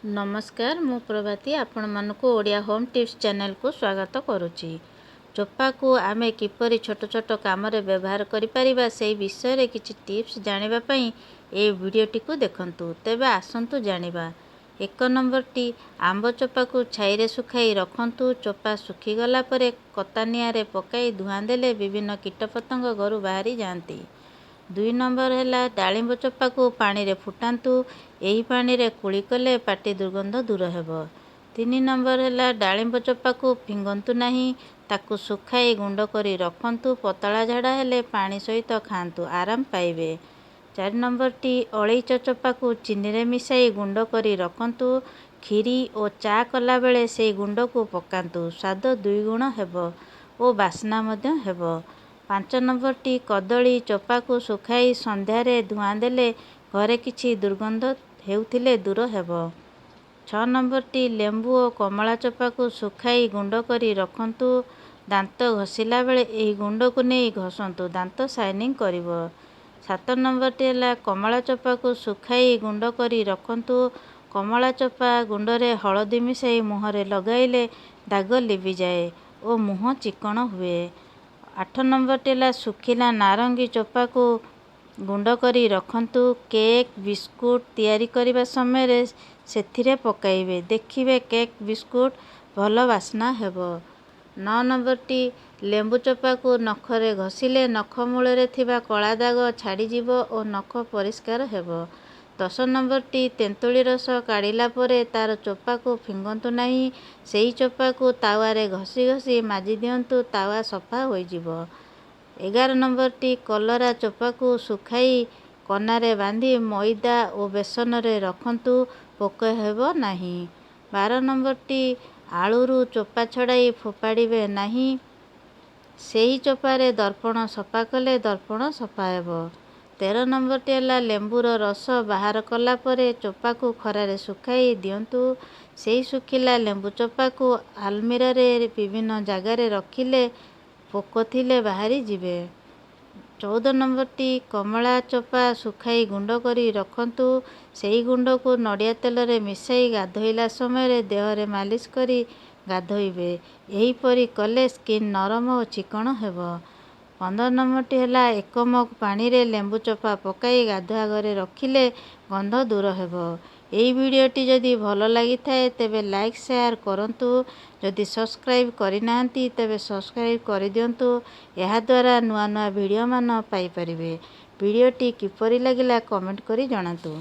ନମସ୍କାର, ମୁଁ ପ୍ରଭାତୀ ଆପଣମାନଙ୍କୁ ଓଡ଼ିଆ ହୋମ୍ ଟିପ୍ସ ଚ୍ୟାନେଲକୁ ସ୍ୱାଗତ କରୁଛି। ଚୋପାକୁ ଆମେ କିପରି ଛୋଟ ଛୋଟ କାମରେ ବ୍ୟବହାର କରିପାରିବା, ସେହି ବିଷୟରେ କିଛି ଟିପ୍ସ ଜାଣିବା ପାଇଁ ଏହି ଭିଡ଼ିଓଟିକୁ ଦେଖନ୍ତୁ। ତେବେ ଆସନ୍ତୁ ଜାଣିବା। 1 ନମ୍ବରଟି, ଆମ୍ବ ଚୋପାକୁ ଛାଇରେ ଶୁଖାଇ ରଖନ୍ତୁ। ଚୋପା ଶୁଖିଗଲା ପରେ କତା ନିଆଁରେ ପକାଇ ଧୂଆଁ ଦେଲେ ବିଭିନ୍ନ କୀଟପତଙ୍ଗ ଘରୁ ବାହାରି ଯାଆନ୍ତି। 2 ନମ୍ବର ହେଲା, ଡାଳିମ୍ବ ଚୋପାକୁ ପାଣିରେ ଫୁଟାନ୍ତୁ। ଏହି ପାଣିରେ କୁଳି କଲେ ପାଟି ଦୁର୍ଗନ୍ଧ ଦୂର ହେବ। 3 ନମ୍ବର ହେଲା, ଡାଳିମ୍ବ ଚୋପାକୁ ଫିଙ୍ଗନ୍ତୁ ନାହିଁ, ତାକୁ ଶୁଖାଇ ଗୁଣ୍ଡ କରି ରଖନ୍ତୁ। ପତଳା ଝାଡ଼ା ହେଲେ ପାଣି ସହିତ ଖାଆନ୍ତୁ, ଆରାମ ପାଇବେ। 4 ନମ୍ବରଟି, ଅଳେଇଚ ଚୋପାକୁ ଚିନିରେ ମିଶାଇ ଗୁଣ୍ଡ କରି ରଖନ୍ତୁ। କ୍ଷୀରି ଓ ଚା କଲାବେଳେ ସେହି ଗୁଣ୍ଡକୁ ପକାନ୍ତୁ, ସ୍ୱାଦ ଦୁଇଗୁଣ ହେବ ଓ ବାସ୍ନା ମଧ୍ୟ ହେବ। 5 ନମ୍ବରଟି, କଦଳୀ ଚୋପାକୁ ଶୁଖାଇ ସନ୍ଧ୍ୟାରେ ଧୂଆଁ ଦେଲେ ଘରେ କିଛି ଦୁର୍ଗନ୍ଧ ହେଉଥିଲେ ଦୂର ହେବ। 6 ନମ୍ବରଟି, ଲେମ୍ବୁ ଓ କମଳା ଚୋପାକୁ ଶୁଖାଇ ଗୁଣ୍ଡ କରି ରଖନ୍ତୁ। ଦାନ୍ତ ଘଷିଲା ବେଳେ ଏହି ଗୁଣ୍ଡକୁ ନେଇ ଘଷନ୍ତୁ, ଦାନ୍ତ ସାଇନିଂ କରିବ। 7 ନମ୍ବରଟି ହେଲା, କମଳା ଚୋପାକୁ ଶୁଖାଇ ଗୁଣ୍ଡ କରି ରଖନ୍ତୁ। କମଳା ଚୋପା ଗୁଣ୍ଡରେ ହଳଦୀ ମିଶାଇ ମୁହଁରେ ଲଗାଇଲେ ଦାଗ ଲିଭିଯାଏ ଓ ମୁହଁ ଚିକ୍କଣ ହୁଏ। 8 ନମ୍ବରଟି ହେଲା, ଶୁଖିଲା ନାରଙ୍ଗୀ ଚୋପାକୁ ଗୁଣ୍ଡ କରି ରଖନ୍ତୁ। କେକ୍ ବିସ୍କୁଟ ତିଆରି କରିବା ସମୟରେ ସେଥିରେ ପକାଇବେ, ଦେଖିବେ କେକ୍ ବିସ୍କୁଟ ଭଲ ବାସ୍ନା ହେବ। 9 ନମ୍ବରଟି, ଲେମ୍ବୁ ଚୋପାକୁ ନଖରେ ଘଷିଲେ ନଖ ମୂଳରେ ଥିବା କଳା ଦାଗ ଛାଡ଼ିଯିବ ଓ ନଖ ପରିଷ୍କାର ହେବ। 10 ନମ୍ବରଟି, ତେନ୍ତୁଳି ରସ କାଢ଼ିଲା ପରେ ତା'ର ଚୋପାକୁ ଫିଙ୍ଗନ୍ତୁ ନାହିଁ, ସେହି ଚୋପାକୁ ତାୱାରେ ଘଷି ଘଷି ମାଜି ଦିଅନ୍ତୁ, ତାୱା ସଫା ହୋଇଯିବ। 11 ନମ୍ବରଟି, କଲରା ଚୋପାକୁ ଶୁଖାଇ କନାରେ ବାନ୍ଧି ମଇଦା ଓ ବେସନରେ ରଖନ୍ତୁ, ପୋକ ହେବ ନାହିଁ। 12 ନମ୍ବରଟି, ଆଳୁରୁ ଚୋପା ଛଡ଼ାଇ ଫୋପାଡ଼ିବେ ନାହିଁ, ସେହି ଚୋପାରେ ଦର୍ପଣ ସଫା କଲେ ଦର୍ପଣ ସଫା ହେବ। 13 ନମ୍ବରଟି ହେଲା, ଲେମ୍ବୁର ରସ ବାହାର କଲା ପରେ ଚୋପାକୁ ଖରାରେ ଶୁଖାଇ ଦିଅନ୍ତୁ। ସେହି ଶୁଖିଲା ଲେମ୍ବୁ ଚୋପାକୁ ଆଲମିରାରେ ବିଭିନ୍ନ ଜାଗାରେ ରଖିଲେ ପୋକ ଥିଲେ ବାହାରି ଯିବେ। 14 ନମ୍ବରଟି, କମଳା ଚୋପା ଶୁଖାଇ ଗୁଣ୍ଡ କରି ରଖନ୍ତୁ। ସେହି ଗୁଣ୍ଡକୁ ନଡ଼ିଆ ତେଲରେ ମିଶାଇ ଗାଧୋଇଲା ସମୟରେ ଦେହରେ ମାଲିସ କରି ଗାଧୋଇବେ। ଏହିପରି କଲେ ସ୍କିନ୍ ନରମ ଓ ଚିକ୍କଣ ହେବ। 15 ନମ୍ବରଟି ହେଲା, 1 ମଗ୍ ପାଣିରେ ଲେମ୍ବୁ ଚୋପା ପକାଇ ଗାଧୁଆ ଘରେ ରଖିଲେ ଗନ୍ଧ ଦୂର ହେବ। ଏହି ଭିଡ଼ିଓଟି ଯଦି ଭଲ ଲାଗିଥାଏ ତେବେ ଲାଇକ୍ ସେୟାର କରନ୍ତୁ। ଯଦି ସବସ୍କ୍ରାଇବ୍ କରିନାହାନ୍ତି ତେବେ ସବସ୍କ୍ରାଇବ୍ କରିଦିଅନ୍ତୁ, ଏହାଦ୍ୱାରା ନୂଆ ନୂଆ ଭିଡ଼ିଓ ମାନ ପାଇପାରିବେ। ଭିଡ଼ିଓଟି କିପରି ଲାଗିଲା କମେଣ୍ଟ କରି ଜଣାନ୍ତୁ।